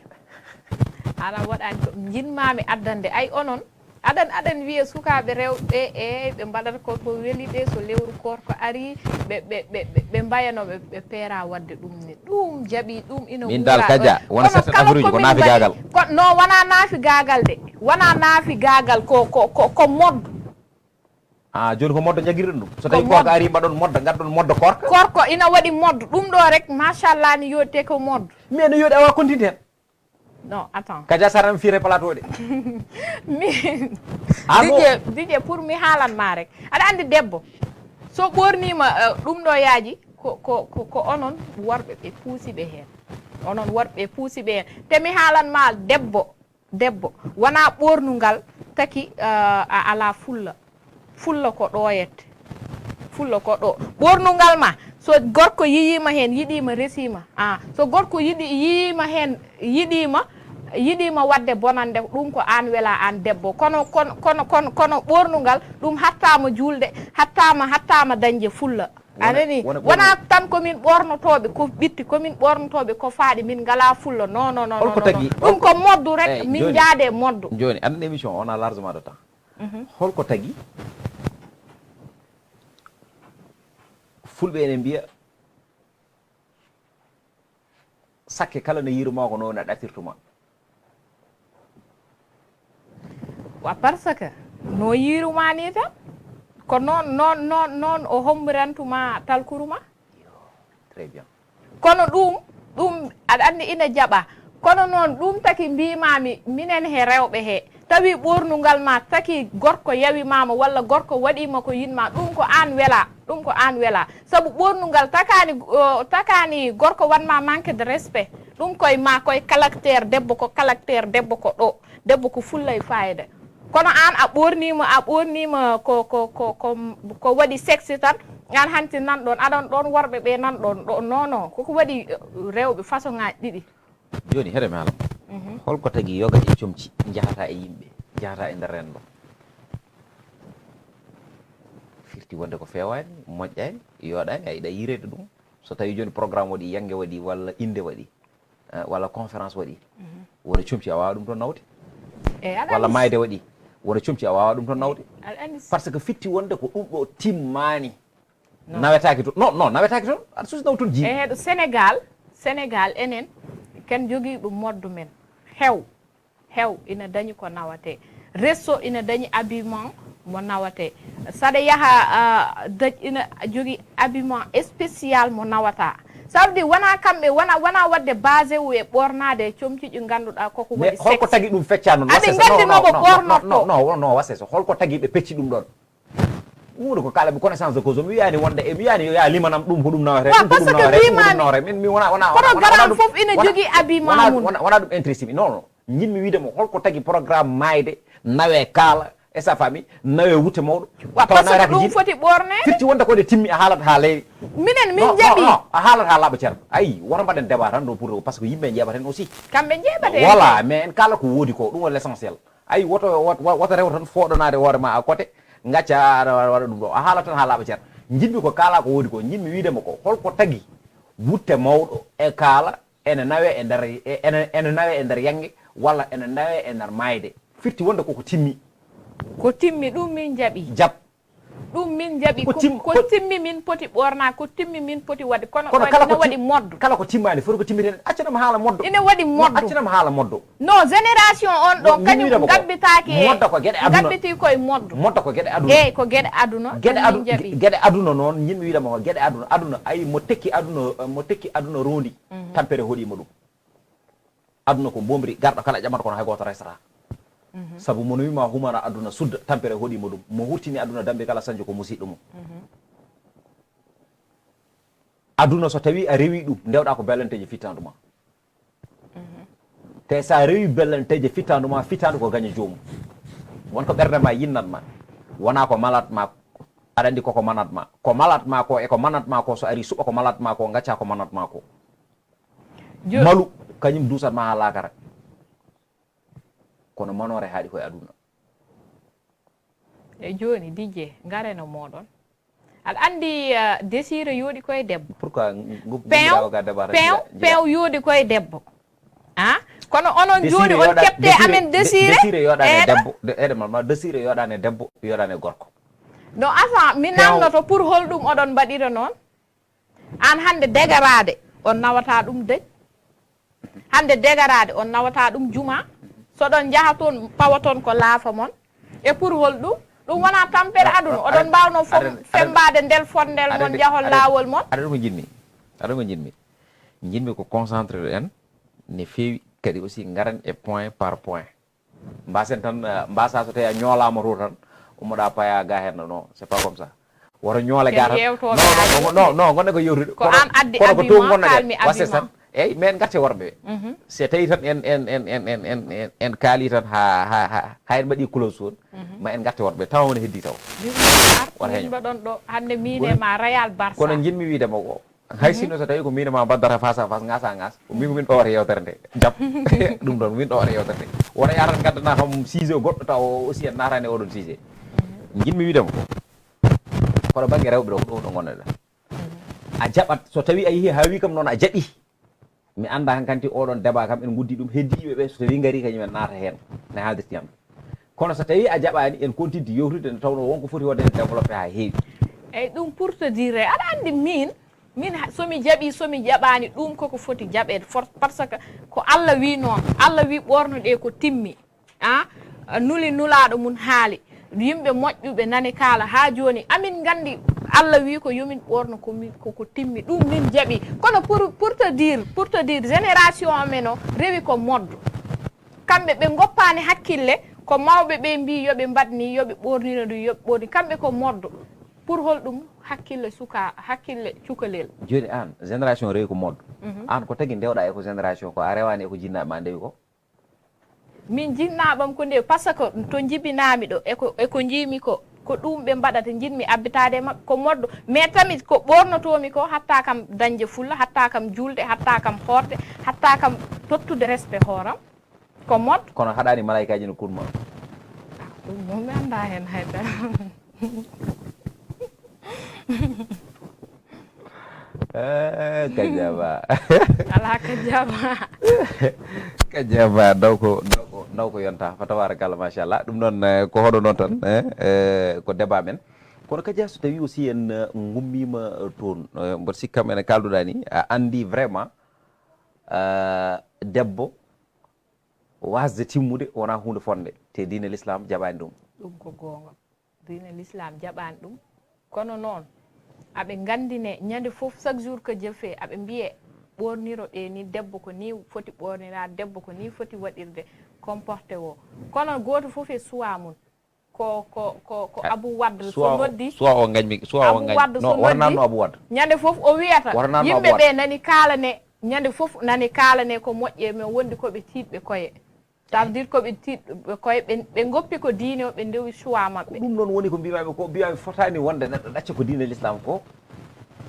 aɗa waɗani ko jiɗmami addande ay onon. Aɗan aɗan wiya sukaaɓe rewɓe e ɓe mbaɗata ko ko weli ɓe so lewru koorko ari ɓe ɓe ɓe ɓe mbayano ɓe ɓe peera wadde ɗum ni ɗum jaɓi ɗum ina min dal kaja wona certaine affaire uji ko naafi gagal. Ko no wona naafi gagal de wona naafi gagal ko ko ko ko moddo. Ah, joni ko moddo jagirɗon ɗum so tawi gorko ari mbaɗon moddo ngadɗon moddo korka korko ina waɗi moddo ɗum ɗo rek machallah ni yodte ko moddo mais no yodi awa continue hen. Non, attends. Kaja Saran fire plateau de. Mi Didier, Didier pour mi haalan ma rek. Aɗa andi debbo. So ɓornima eh, ɗum ɗo yaaji ko ko ko ko onon worɓe ɓe puusi ɓe heen. Onon worɓe puusi ɓe heen. Te mi haalan ma debbo, debbo wona ɓornungal taki eh, a ala fulla. Fulla ko ɗo yette. Fulla ko ɗo. Ɓornungal ma so gorko yiyima heen yiɗima resima. Ah, so gorko yiɗi yiyima heen yiɗima yiɗima wadde bonande ɗum ko an wela an debbo kono kono kono kono kono ɓornungal ɗum hattama julde hattama hattama dañde fulla. Anani wona tan komin ɓornotoɓe ko ɓitti komin ɓornotoɓe ko faaɗi min ngala fulla non non non holko tagi ɗum ko moddu rek min jaade moddu. Joni anani émission on a largement de temps. Holko tagi fulɓe ene mbiya sakke kala no yirumaa ko noon a ɗatirtuma? Wa parce que no yirumaa ni tan ko noon noon noon noon o hombirantuma talkuruma. Très bien. Kono ɗum ɗum aɗa anndi ina jaɓa kono noon ɗum taki mbimaami minen he rewɓe he tawi ɓoornungal ma taki gorko yawimaama walla gorko waɗiima ko yiɗma ɗum ko aan wela ɗum ko aan wela sabu ɓoornungal takaani takaani gorko waɗma manque de respect ɗum koye ma koye caractère debbo ko caractère debbo ko ɗo debbo ko fulla e faayida kono aan a ɓoorniima a ɓoorniima ko ko ko ko ko waɗi sexe tan aan hanti nan ɗoon aɗon ɗoon worɓe ɓe nan ɗoon ɗo non non koko waɗi rewɓe façon ŋaaji ɗiɗi. Jooni hede mi haalan ma holko tagi yoga e comci njahata e yimɓe njahata e nder renndo? Firti. Wonde ko feewaani, moƴƴaani, yooɗaani, a yiɗa yireede ɗum. So tawii jooni programme waɗi, yannge waɗi, walla innde waɗi, eh, walla conférence waɗi, wona comci a waawaa ɗum toon nawde. Eyi, aɗa Walla anndi. Maayde waɗi, wona comci a waawaa ɗum toon nawde. Aɗa anndi. Parce que fitti wonde ko ɗum ɗo timmaani. Nawetaaki toon. Non, non, nawetaaki toon. Aɗa suusi naw toon jiiɓi. E heɗo Sénégal, Sénégal enen, ken jogiiɓe moddu men. Hew, hew ina dañi ko nawatee. Resto ina dañi habillement mo nawatee. Saɗa yaha, ah, daj ina jogii habillement spécial mo nawataa. Ça veut dire, wonaa kamɓe, wonaa, wonaa waɗde basé wu e ɓoornaade e comci ɗi ngannduɗaa koko Mais waɗi holko sexy. Tagi ɗum feccaani ɗum? Aɓe Wassesa, nganndi non, no ɓe non, ɓoornortoo. non, non, non, non, Wassesa, holko tagi ɓe pecci ɗum ɗoon? Ɗum woni ko kaalatmi, connaissance de cause. Mi wiyaani wonde, e mi wiyaani yo yaa limanam ɗum ko ɗum nawata, Wa, ɗum ko parce ɗum que nawata, ɗum ko ɗum limaani. Nawata. Min, mi wona, wona, wona, wona Programme ɗum, fof ina wona, jogii habillement wona, mum. Wona, wona ɗum intéressé mi. Non, non. Njiɗmi wiide mo holko tagi programme maayde, nawe kaala, e sa famille, nawe wutte mawɗo. Wa, Tawa parce que nawetaaki ɗum jiiɓi. Foti ɓoorneede. Firti wonde ko nde timmi a haalat haa leydi. Minen, min Non, njaɓi. non, non, a haalat haa laaɓa ceerno. Ayi, woto mbaɗen débat tan ɗo pour, parce que yimɓe njeeɓaten aussi. Kamɓe njeeɓaten. Voilà, mais en kala ko woodi ko, ɗum woni l'essentiel. Ayi, woto, woto, woto rew tan fooɗanaade hoore ma à côté, ngacca aɗa waɗa, waɗa ɗum ɗo. A haalat tan haa laaɓa ceerno. Njiɗmi ko kaala ko woodi ko, njiɗmi wiide mo ko, holko tagi wutte mawɗo e kaala ene nawe e nder, e, ene, ene nawe e nder yannge, walla ene nawe e nder maayde? Firti wonde koko timmi. Ko timmi, ɗum min njaɓi. Jab. Ɗum min njaɓi. Ko Ko, tim-, ko ko timmi min poti ɓoorna, ko timmi min poti waɗde. Kono Kono on kala ina ko waɗi tim-, moddu. Kala ko timmaani, foti ko timmitee. Accanam haala moddo. Ina waɗi Non, moddu. Accanam haala moddo. Non, génération on ɗo, Non, min kañum wiide ko ngabbitaaki he. modda ko geɗe aduna. Ngabbiti koye moddu. Modda ko geɗe aduna. Eeyi, ko geɗe aduna. Geɗe Min adu-, njaɓi. Geɗe aduna noon, yimɓe wiide mo ko geɗe aduna. Aduna, ayi, mo tekki aduna, mo tekki aduna rondi, tampere hoɗiima ɗum. Aduna ko mbomri, garɗo kala ƴamata kono hay gooto resata. Sabu mo no wiima humana aduna sudda, tampere hoɗiima ɗum. Mo hurtini aduna dambi kala sañjo ko musiɗɗo mum. Aduna so tawi a rewi ɗum, ndewɗa ko bellanteeji fittandu ma. Te sa rewi bellanteeji fittandu ma, fittandu ko gaño joomum. Won ko ɓernde ma yinnat ma. Wona ko malat ma. Aɗa anndi koko manat ma. Ko malat ma ko e ko manat ma ko so ari suɓa ko malat ma ko, ngacca ko manat ma ko. Jo- Malu, kañum duusat ma haa laakara. Kono manoore haaɗi koye aduna. E jooni, Dijje, ngareno mooɗon. Aɗa anndi, eh, Désiré yooɗi koye debbo. Pourquoi ngu-, ngu-, Peew, ngummiɗaa o ga debbo tan peew, jiya, jiya? Peew yooɗi koye debbo. Ah? Kono onon Désiré jooni on yooɗa-, keɓte Désiré, amen Dé-, Désiré? Désiré yooɗaani e Eeɗa? Debbo. De-, eeɗa ma, ma Désiré yooɗaani e debbo, yooɗaani e gorko. No asa, mi Peew. Namnoto pour holɗum oɗon mbaɗira noon? Aan hannde degaraade, on nawata ɗum dej. Hannde degaraade, on nawata ɗum juma. So ɗon njaha toon, pawa toon ko laafa mon. E pour holɗum? Ɗum wona tampere aduna. Oɗon mbaawno fof fembaade ndel fondel mon, njahon laawol mon. Aɗa ɗum ko njiɗmi. Aɗa ɗum ko njiɗmi. Njiɗmi ko concentré en ne feewi, kadi aussi ngaren e point par point. Mbasen tan, eh, mbasa so tawi a ñoolama to tan, ummoɗa paya ga hen, non, c'est pas comme ça. Woto ñoole ga tan. Non, non, non, non, gonɗen ko yewtude. Ko an addi kono ko to gonɗen. Wasse tan. Eyyi, men garte worɓe. So tawi tan en, en, en, en, en, en, en, en kaali tan ha, ha, ha, ha en mbaɗi close toon, ma en garte worɓe. Tawa wona heddi taw. Wata heño. Min mbaɗon ɗo hannde min e ma Real Barça. Kono njiɗmi wiide mo ko. Hay sinno so tawi ko min e ma mbaddata face à face, ngasa ngas. Ko min, ko min ɗowata yewtere nde. Jam. Ɗum ɗon, min ɗowata yewtere nde. Wona yaran ngaddana kam sujet goɗɗo taw o aussi en natani e oɗon sujet. Njiɗmi wiide mo. Kono bangge rewɓe ɗo, ko ɗo, ɗo gonɗen. A jaɓat, so tawi a yehi ha wi kam noon a jaɓi. Mi annda hankanti oɗon débat kam en guddi ɗum, heddi ɓe ɓe so tawi ngari kañum en naata hen. Ne haaldirti yam. Kono so tawi a jaɓani, en continue yewtude nde tawno wonko foti wonde en développé ha heewi. Eyyi, ɗum pour te dire, aɗa anndi min, min ha-, somi jaɓi, somi jaɓani, ɗum koko foti jaɓeede. For-, par ce que ko Allah wi noon, Allah wi ɓornoɗe ko timmi. Ah, nuli nulaaɗo mum haali. Yimɓe moƴƴuɓe nani kaala haa jooni. Amin nganndi Allah wi ko yomin ɓoorno ko mi-, ko, ko timmi. Ɗum min jaɓi. Kono pour, pour te dire, pour te dire, génération amen o rewi ko moddo. Kamɓe ɓe ngoppaani hakkille, ko mawɓe ɓe mbii yo ɓe mbaɗ nii, yo ɓe ɓoornino ɗum, yo ɓe ɓoorni. Kamɓe ko moddo. Pour holɗum hakkille suka, hakkille cukalel? Jooni aan, génération rewi ko moddo. Aan ko tagi ndewɗaa e ko génération ko a rewaani e ko jinnaaɓe ma ndewi ko? Min jinnaaɓam ko nde, par ce que to njibinaami ɗo, e ko, e ko njiimi ko, ko ɗum ɓe mbaɗata, njiɗmi abbitaade e maɓɓe, ko moddo. Mais tamit ko ɓoornotoomi ko, hatta kam dañde fulla, hatta kam juulde, hatta kam hoorde, hatta kam tottude respect hooram, ko moddo. Kono haɗaani malaykaaji no kunma? Ɗum moom mi anndaa heen hay dara. Eh, kajaba. Ala kajaba. Kajaba, ndaw ko, ndaw ko, ndaw ko yonta. Fa tabarakallah, machallah. Ɗum noon, eh, ko hoɗo noon tan, eh, eh, ko débat men. Kono kadi so tawi aussi en, eh, ngummima, eh, toon, eh, mboɗo sikki kam ene kalduɗa ni, a andi vraiment, eh, debbo wasde timmude wona hunde fonde. Te diine l'islam jaɓani ɗum. Ɗum ko goonga. Diine l'islam jaɓani ɗum. Kono noon, aɓe nganndine ñande fof, chaque jour que je fais, aɓe mbiye ɓoorniro ɗe ni, debbo ko ni foti ɓoorniraade, debbo ko ni foti waɗirde comporté o. Kono gooto fof e suwa mum. Ko, ko, ko, ko Abu Wadda so noddi. Suwa o ngañmi, suwa o Abu ngañ. Wadda so No, waranano noddi. Abu Wadda. Ñande fof o wiyata, Waranano Abu yimɓe Wadda. Ɓe nani kaalane, ñande fof nani kaalane ko moƴƴe, mais wondi ko ɓe tiiɗɓe koye. Ça veut dire ko ɓe tiiɗɓe koye, ɓe, ɓe ngoppi ko diine o, ɓe ndewi suwa maɓɓe. Ɗum noon woni ko mbimami ko, mbimami fotani wonde neɗɗo ɗacca ko diine l'islam ko.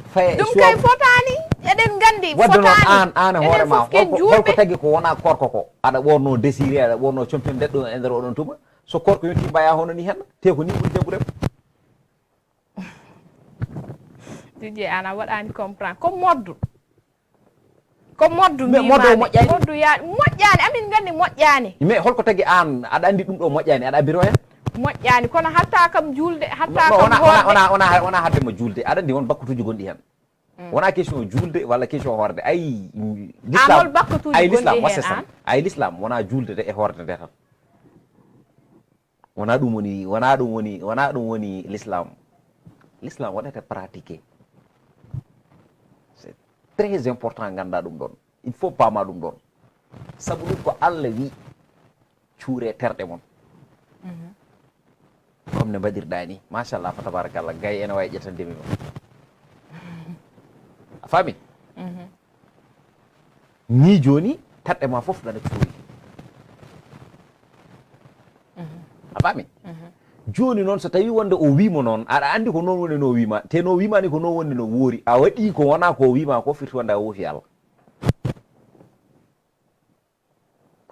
Faye Ɗum kay fotani, eɗen nganndi. Wadde noon an, an e hoore ma, holko, holko tagi ko wona korko ko? Aɗa ɓorno désiré, aɗa ɓorno compel ndeɗɗo e nder oɗon tuma. So korko yonti mbaya hono ni hen, te ko ni ɓuri jaɓude. Didier, an a waɗani comprendre. Ko moddu. Ko moddu. Mais moddu o moƴƴani? Moddu ya, moƴƴani, amin nganndi moƴƴani. Mais holko tagi an, aɗa anndi ɗum ɗo moƴƴani, aɗa abbiro hen? Moƴƴani, kono hatta kam julde, hatta kam wona, wona, wona, wona hadde ma julde. Aɗa anndi won bakkatuji gonɗi hen. Wona question julde walla question horde. Ay, l'islam, ay, l'islam, wasse tan. Ay, l'islam wona julde de e horde nde tan. Wona ɗum woni, wona ɗum woni, wona ɗum woni l'islam. L'islam waɗata pratiqué. C'est très important, ngannda ɗum ɗon. Il faut paama ɗum ɗon. Sabu ɗum ko Allah wi, cuure terɗe mon. Comme ne mbaɗirɗa ni. Machallah, fa tabarakallah. Gay ene wawi ƴettandemi ma. A faami? Ni joni, terɗe ma fof ɗaɗa cuuri. A faami? Joni noon, so tawi wonde o wimo noon, aɗa andi ko noon woni no wima, te no wima ni ko noon woni no woori, a waɗi ko wona ko wima ko, firti wonde a woofi Allah.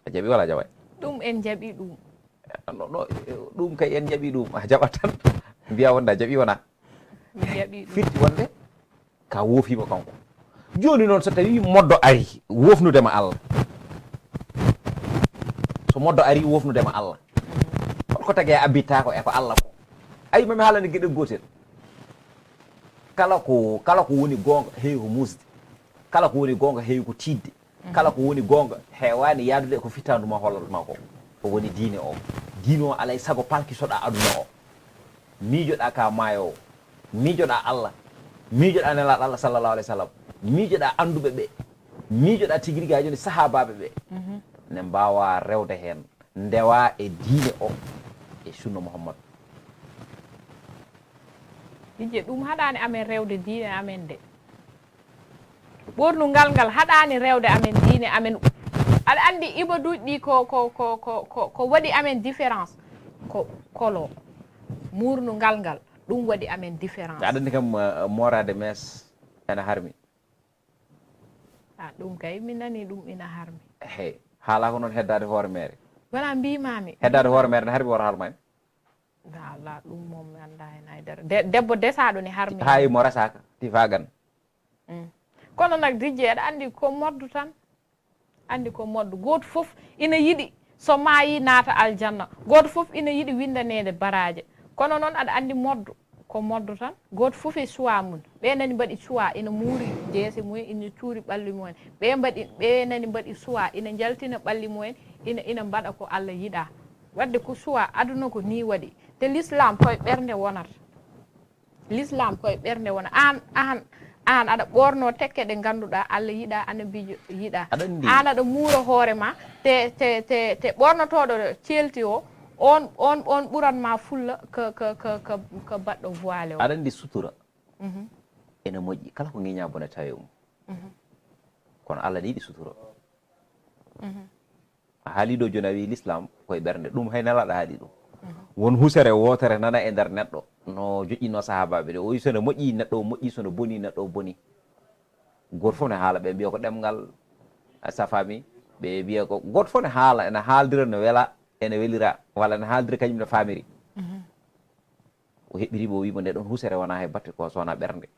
A jaɓi wala jaɓay? Ɗum en jaɓi ɗum. No, no, ɗum kay en jaɓi ɗum, a jaɓat tan. Mbiya wonde a jaɓi wona? Mi jaɓi ɗum. Firti wonde ka woofima kanko. Joni noon, so tawi moddo ari wofnude ma Allah, so moddo ari wofnude ma Allah, holko tagi a abbitta ko e ko Allah ko? Ayi, mami haalani geɗe gotel. Kala ko, kala ko woni gonga heewi ko musde, kala ko woni gonga heewi ko tiidde, kala ko woni gonga heewani yaadude ko fittandu ma hollatma ko. Ko woni diine o. Diine o alay sago palkisoɗa aduna o. Miijoɗa ka maayowo, miijoɗa Allah, miijoɗa nelaɗo Allah sallallahu alaihi wasallam, miijoɗa anduɓe ɓe, miijoɗa tigi rigi, ha joni sahabaɓe ɓe ne mbawa rewde hen, ndewa e diine o e sunna Muhammad. Hijje ɗum haɗani amen rewde diine amen de. Ɓornungal ngal haɗani rewde amen diine amen. Aɗa andi ibaduuji ɗi ko, ko, ko, ko, ko, ko waɗi amen différence ko kolo. Murnungal ngal, ɗum waɗi amen différence. Aɗa andi kam, uh, morade mes ena harmi. A, ɗum kay mi nani ɗum ina harmi. Hey, haala ko noon heddade hoore mere. Wala mbimami. Heddade hoore mere ne harmi wota haal ma en. Ala, ɗum moom mi anda hen haydara. De-, debbo desaɗo ne harmi. Hay mo resaka, ti fagan. Mm. Kono nag, Dijje, aɗa andi ko moddu tan. Andi ko moddu. Gooto fof ina yiɗi so maayi naata aljanna. Gooto fof ina yiɗi windaneede baraaje. Kono noon aɗa andi moddu ko moddu tan. Gooto fof e choix mum. Ɓe nani mbaɗi choix ina muuri jeese mumen, ina cuuri ɓalli mumen. Ɓe mbaɗi, ɓe nani mbaɗi choix ina njaltina ɓalli mumen, ina, ina mbaɗa ko Allah yiɗa. Wadde ko choix, aduna ko ni waɗi. Te l'islam koye ɓernde wonata. L'islam koye ɓernde wona. An, an, an aɗa ɓorno tekke ɗe ngannduɗaa Allah yiɗa, annabiijo yiɗa. Aɗa anndi. An aɗa muura hoore ma, te, te, te, te ɓornotooɗo ceelti o, on, on, on ɓuran ma fulla ka, ka, ka, ka, ka baɗɗo voile o. Aɗa anndi sutura ene moƴƴi, kala ko ŋiña bone tawe mum. Kono Allah ne yiɗi sutura. A haali ɗo jooni, a wii l'islam koye ɓernde, ɗum hay nelaaɗo haali ɗum. Won husere wootere nana e nder neɗɗo, no joƴƴinno sahaabaaɓe ɓe, o wi so no moƴƴi neɗɗo o moƴƴi, so no boni neɗɗo o boni. Gooto fof ne haala, ɓe mbiya ko ɗemngal, a safami, ɓe mbiya ko, gooto fof ne haala, ene haaldira no wela, ene welira, walla ene haaldira kañum no faamiri. O heɓɓiri mo, o wi mo, "Nde ɗon husere wonaa he batte ko, so wonaa ɓernde.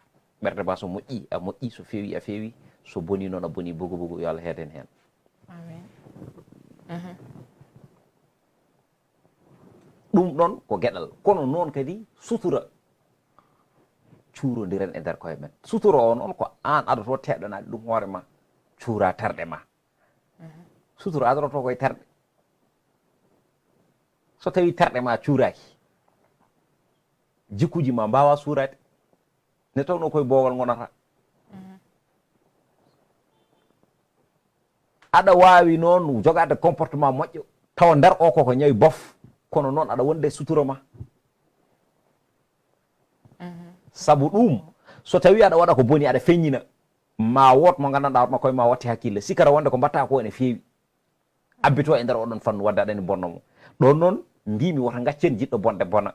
Ɓernde ma so moƴƴi, a moƴƴi, so feewi, a feewi, so boni noon, a boni bogo bogo, yo Allah heeden heen." Amin. Mhm. Ɗum ɗon ko geɗal. Kono noon kadi sutura cuurondiren e nder koye men. Sutura o noon ko aan adoto teɗɗanaade ɗum hoore ma, cuura terɗe ma. Mhm. Sutura adoto koye terɗe. So tawi terɗe ma cuuraaki, jikkuuji ma mbaawa suuraade. Nde tawnoo koye boowal ngonata. Mhm. Aɗa waawi noon jogaade comportement moƴƴo, tawa nder o koko ñawi bof, kono noon aɗa wonde sutura ma. Mhm. Sabu ɗum, so tawi aɗa waɗa ko boni, aɗa feññina, ma woot mo nganndanɗaa hoto ma koye ma watti hakkille, sikkata wonde ko mbaɗta ko ene feewi. Abbito e nder oɗon fannu, wadde aɗa ene bonno mo. Ɗon noon, mbimi woto ngaccen jiɗɗo bonde bona.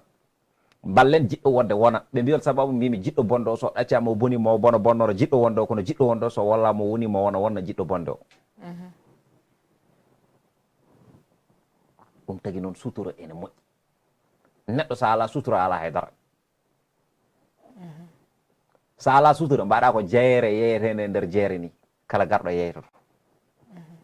Ballen jiɗɗo wonde wona. Ɓe mbiyon sababu mbimi jiɗɗo bonde o, so ɗaccaama o boni mo, o bona bonnoro jiɗɗo wonde o, kono jiɗɗo wonde o, so walla mo woni mo wona, wonna jiɗɗo bonde o. Mhm. Ɗum tagi noon sutura ene moƴƴi. Neɗɗo so alaa sutura, alaa hay dara. Mhm. So alaa sutura, mbaɗa ko jeere yeeyeteende e nder jeere ni. Kala garɗo yeeytoto. Mhm.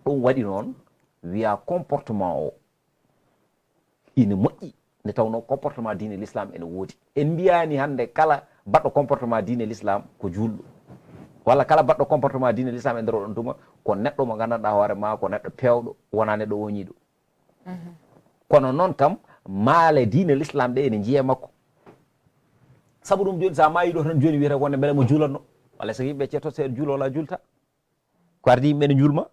Ɗum waɗi noon, wiya comportement o ina moƴƴi, nde tawnoo comportement diine l'islam ene woodi. En mbiyaani hannde kala baɗɗo comportement diine l'islam ko juulɗo, walla kala baɗɗo comportement diine l'islam e nder oɗon tuma ko neɗɗo mo nganndanɗaa hoore ma ko neɗɗo peewɗo, wonaa neɗɗo ooñiiɗo. Mhm. Kono noon kam, maale diine l'islam ɗe ene njiya makko. Sabu ɗum jooni, so a maayii ɗo tan jooni, wiyata wonde mbele mo juulatno. Walla so yimɓe cetto seeɗa juulo, walla juulta. Ko ardi yimɓe ne njuulma.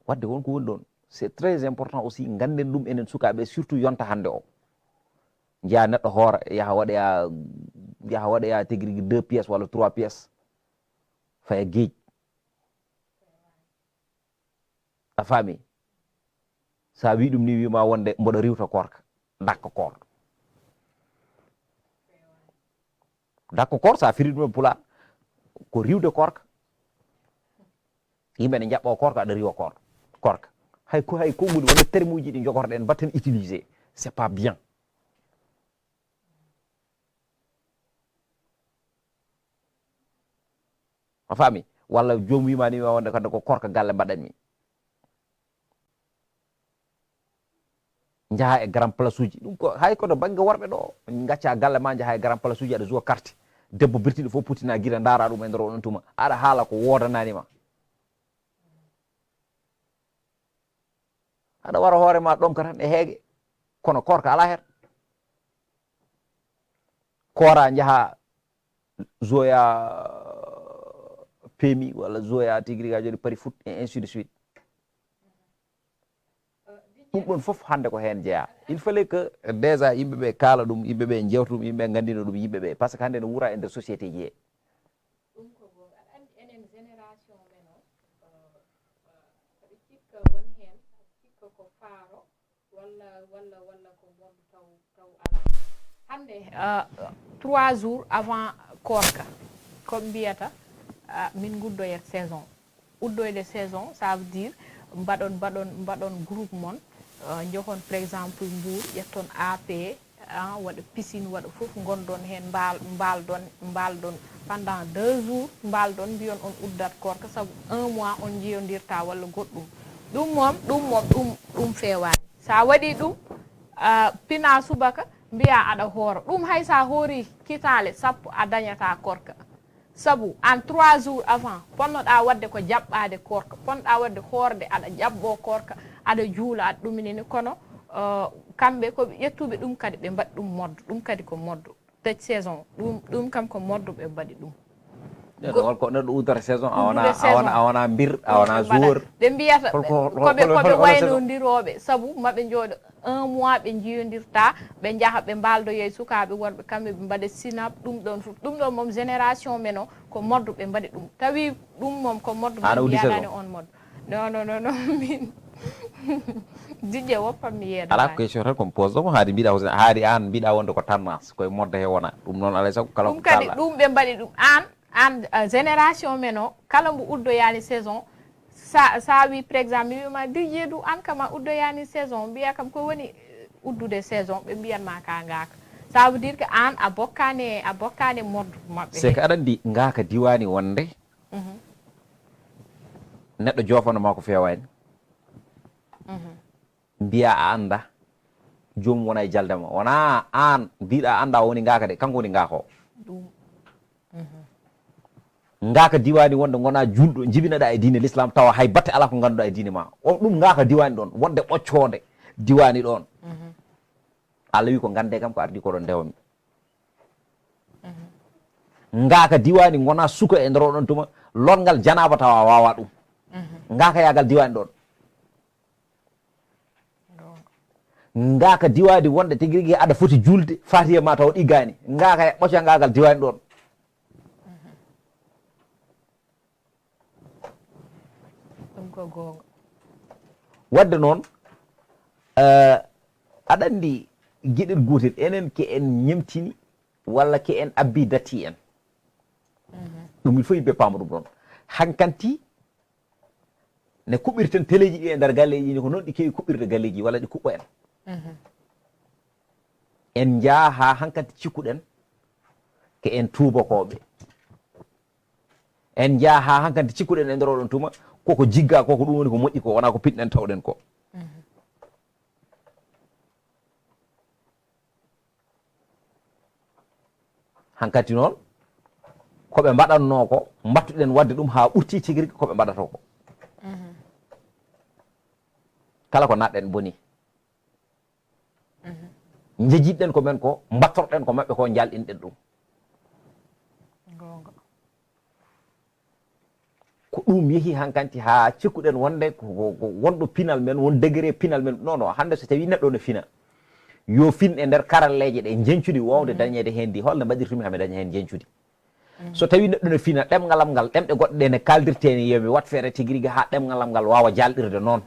Wadde won ko woni ɗon. C'est très important aussi, ngannden ɗum enen sukaaɓe, surtout yonta hannde o. Njiya neɗɗo hoora, yaha waɗoya, yaha waɗoya tigi rigi deux pièces walla trois pièces. Faya geej. A faami? So a wi ɗum ni, wima wonde mboɗo riwta koorka. Dakko koor. Dakko koor, so a firi ɗum e pulaar, ko riwde koorka. Yimɓe ne njaɓɓo koorka, aɗa riwa koor-, koorka. Hay ko, hay konguɗi, wonde termuji ɗi jogorɗen, mbatten utiliser. C'est pas bien. A faami? Walla joom wima ni, wima wonde kadi ko koorka galle mbaɗanmi. Njaha e grand place uji. Ɗum ko, hay kono bannge worɓe ɗo, ngacca galle ma, njaha e grand place uji, aɗa joua carte. Debbo birtiɗo fof putina gila, ndaara ɗum e nder oɗon tuma. Aɗa haala ko wodanani ma. Aɗa wara hoore ma ɗomka tan e heege. Kono koorka ala hen. Koora njaha joua P M I walla joua tigi rigi, a joni pari foot et ainsi de suite. Ɗum ɗon fof hannde ko heen jeyaa. Il fallait que déjà yimɓe ɓe kaala ɗum, yimɓe ɓe njewta ɗum, yimɓe ɓe nganndina ɗum yimɓe ɓe. Par ce que hannde no wuura e nder société ji he. Ɗum ko goonga. Aɗa anndi enen génération men o, eh, eh, aɗa cikka won heen, aɗa cikka ko faaro, walla, walla, walla ko mboɗo taw, taw alaa. Hannde, eh, trois jours avant koorka, ko ɓe mbiyata, ah, min nguddoyat saison. Uddoyde saison, ça veut dire mbaɗon, mbaɗon, mbaɗon groupe mon, eh, njohon, par exemple, Mbour, ƴetton A P, ah, waɗa piscine, waɗa fof, ngondon heen, mbaal-, mbaaldon, mbaaldon pendant deux jours, mbaaldon, mbiyon on uddat koorka, sabu un mois on njiyondirta walla goɗɗum. Ɗum moom, ɗum moom, ɗum, ɗum feewaani. So a waɗii ɗum, ah, pina subaka, mbiya aɗa hoora. Ɗum hay so a hoori kitaale sappo, a dañataa koorka. Sabu aan trois jours avant, ponnoɗaa waɗde ko jaɓɓaade koorka, ponnoɗaa waɗde hoorde, aɗa jaɓɓoo koorka, aɗa juula, aɗa ɗuminini, kono, eh, kamɓe ko ɓe ƴettuɓe ɗum kadi, ɓe mbaɗi ɗum moddo, ɗum kadi ko moddo. Tëj saison, ɗum, ɗum kam ko moddo ɓe mbaɗi ɗum. Neɗɗo, won ko neɗɗo uddata saison, a wona, uddude a wona, saison, a wona mbir, a ɗum wona ɓe mbaɗa. Joueur. Ɓe mbiyata, hol ko, hol, ko ɓe, hol, ko ɓe hol, hol saison? Waynodirooɓe, sabu maɓe njooɗo un mois ɓe njiyodirta, ɓe njaha ɓe mbaaldoya e sukaaɓe worɓe, kamɓe ɓe mbaɗa sinap, ɗum ɗon fof. Ɗum ɗon moom génération men o, ko moddo ɓe mbaɗi ɗum. Tawi ɗum moom ko moddo, aan a uddi saison? Mbiyaɗaani on moddo. Non, non, non, non, min. Didier, woppa mi yeedo. Alaa ko question tan ko mi pose ɗo, haadi mbiɗa ko, haadi aan mbiɗa wonde ko tendance, koye moddo he wona. Ɗum noon alay sago kala ko kaalɗa. Ɗum kadi, ɗum ɓe mbaɗi ɗum. Aan, an, uh, génération men o, kala mbo uddoyaani saison, sa, sa wi, par exemple, mi wima Didier du, an kam a uddoyaani saison, mbiya kam ko woni, uh, uddude saison, ɓe mbiyan ma ka ngaaka. Ça veut dire que an a bokkaani, a bokkaani mode maɓɓe. C'est que aɗa anndi ngaaka diwaani wonde neɗɗo joofano ma ko feewaani. Mbiya a annda, joomum wona e jalde ma. Wona aan mbiɗa annda o woni ngaaka de, kanko woni ngaaka o. Ngaaka diwaani wonde ngona juulɗo, jibinaɗa e diine l'islam, tawa hay batte alaa ko ngannduɗa e diine ma. O ɗum ngaaka diwaani ɗon, wonde ɓoccoonde diwaani ɗon. Allah wi ko ngannde kam ko ardi ko ɗon ndewami. Ngaaka diwaani ngona suka e nder oɗon tuma, lonngal janaaba tawa a waawa ɗum. Ngaaka yaagal diwaani ɗon. Ngaaka diwaani wonde tigi rigi aɗa foti juulde, fatiha ma taw ɗiggaani. Ngaaka e ɓoca ngaagal diwaani ɗon. Ɗum ko goonga. Wadde noon, eh, aɗa anndi geɗel gootel, enen ke en ñemtini walla ke en abbi datti en. Ɗum il faut yimɓe paama ɗum ɗon. Hankanti ne kuɓɓirten teleeji ɗi e nder galleeji ɗi, ko noon ɗi keewi kuɓɓirde galleeji walla ɗi kuɓɓo en. En njaha haa hankanti cikkuɗen ke en tuubakooɓe. En njaha haa hankanti cikkuɗen e nder oɗon tuma, koko jigga ko, ko ɗum woni ko moƴƴi ko, wona ko pinɗen tawɗen ko. Hankanti noon, ko ɓe mbaɗatnoo ko, mbattuɗen waɗde ɗum haa ɓurti tigi rigi ko ɓe mbaɗatoo ko. Kala ko naatɗen boni. Njejiɗɗen ko men ko, mbattorɗen ko maɓɓe ko, njalɗinɗen ɗum. Goonga. Ko ɗum yehi hankanti haa cikkuɗen wonde ko, ko, ko wonɗo pinal men, won degré pinal men. Non, non, hannde so tawii neɗɗo no fina, yo fin e nder karalleeje ɗe njeñcudi wowde dañeede heen ndi, holno mbaɗirtumi haa mi daña heen njeñcudi? So tawii neɗɗo no fina, ɗemngal am ngal, ɗemɗe goɗɗe ɗe ne kaaldirtee ni, yo mi waɗ feere tigi rigi haa ɗemngal am ngal waawa jaalɗirde noon.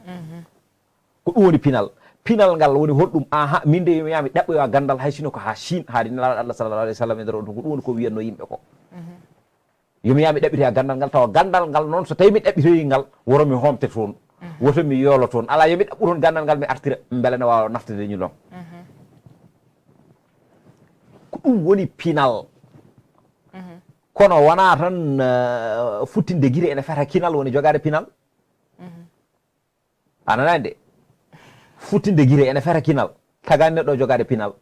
Ko ɗum woni pinal. Pinal ngal woni holɗum? Aha, min de yo mi yaha mi ɗaɓɓoya ganndal, hay sino ko haa Chine, haade Nelaaɗo Allah sallallahu alaihi wasallam e nder on, ko ɗum woni ko wiyatnoo yimɓe ko. Yo mi yaha mi ɗaɓɓitoya ganndal ngal, tawa ganndal ngal noon, so tawii mi ɗaɓɓitoyi ngal, woto mi hoomte toon, woto mi yoolo toon. Alaa, yo mi ɗaɓɓu toon ganndal ngal, mi artira, mbele ne waawa naftude ñullo am. Ko ɗum woni pinal. Kono wonaa tan, eh, futtinde gite ene feta kinal woni jogaade pinal. A nanaani de? Futtinde gite ene feta kinal. Tagaani neɗɗo jogaade pinal.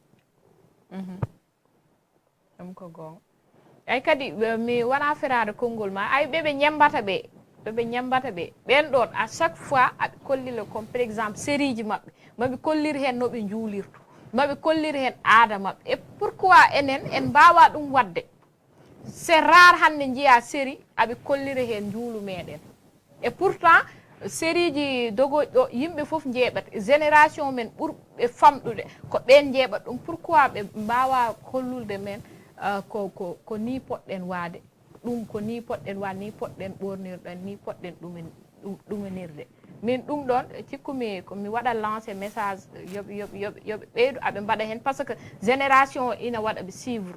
Ɗum ko goonga. Ay kadi, eh, mi wona feraade konngol ma. Ay ɓe ɓe ñembata ɓe, ɓe ɓe ñembata ɓe. Ɓeen ɗoon, à chaque fois, aɓe kollila comme, par exemple, sérieji maɓɓe. Maɓe kollir heen no ɓe njuulirto. Maɓe kollir heen aada maɓɓe. Et pourquoi enen, en mbaawa ɗum waɗde? C'est rare hannde njiya série aɓe kollira heen njuulu meeɗen. Et pourtant, sérieji dogoji ɗo, yimɓe fof njeeɓat. Génération men ɓurɓe famɗude, ko ɓeen njeeɓat ɗum. Pourquoi ɓe mbaawa hollulde men, ah, ko, ko, ko ni poɗɗen waade? Ɗum ko ni poɗɗen waade, ni poɗɗen ɓoornirɗen, ni poɗɗen ɗumen-, ɗum-, ɗumenirde. Min ɗum ɗoon, cikkumi ko mi waɗa lancé message, yoɓe, yoɓe, yoɓe, yoɓe ɓeydu aɓe mbaɗa heen, parce que génération o ina waɗa ɓe suivre.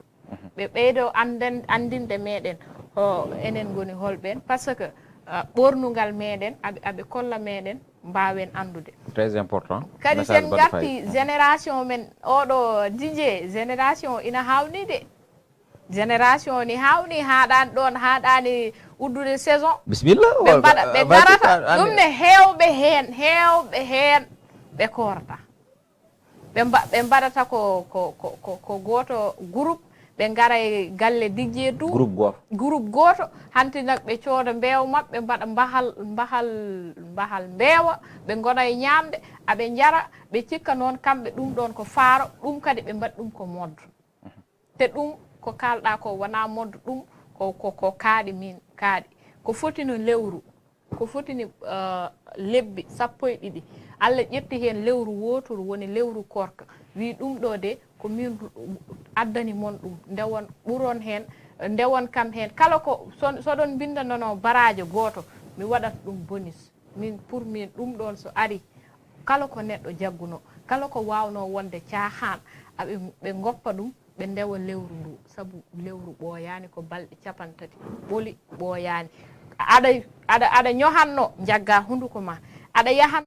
Ɓe ɓeydo annden-, anndinde meeɗen, o, enen ngoni holɓeen, parce que, ah, ɓoornungal meeɗen, aɓe, aɓe kolla meeɗen, mbaawen anndude. Très important. Kadi message sen mbaɗa ngarti fayida. Génération men, oɗo Didier, génération ina haawni de. Génération ni haawni, haaɗaani ɗoon, haaɗaani uddude saison. Bisimilla. Ɓe mbaɗa, ɓe ngarata. Ɗum ne heewɓe heen, heewɓe heen ɓe koorata. Ɓe mba-, ɓe mbaɗata ko, ko, ko, ko, ko gooto groupe, ɓe ngara e galle Didier du. Groupe gooto. Groupe gooto, hanti nak ɓe cooda mbeewa maɓɓe, mbaɗa mbahal, mbahal, mbahal mbeewa, ɓe ngona e ñaamde, aɓe njara, ɓe cikka noon kamɓe ɗum ɗoon ko faaro, ɗum kadi ɓe mbaɗi ɗum ko mode. Te ɗum ko kaalɗaa ko wonaa mode, ɗum ko, ko, ko kaaɗi min, kaaɗi. Ko foti no lewru, ko foti ni, eh, lebbi sappo e ɗiɗi. Allah ƴetti heen lewru wooturu, woni lewru koorka. Wii ɗum ɗo de, ko min ru-, addani mon ɗum. Ndewon, ɓuron heen, ndewon kam heen. Kala ko, so, so ɗon mbinndanonoo baraajo gooto, mi waɗat ɗum bonus. Min, pour min, ɗum ɗoon so ari, kala ko neɗɗo jaggunoo, kala ko waawnoo wonde caahaan, aɓe, ɓe ngoppa ɗum, ɓe ndewa lewru ndu, sabu lewru ɓooyaani, ko balɗe capanɗe tati ɓoli ɓooyaani. Aɗa, aɗa, aɗa ñohanno, njagga hunduko ma. Aɗa yahan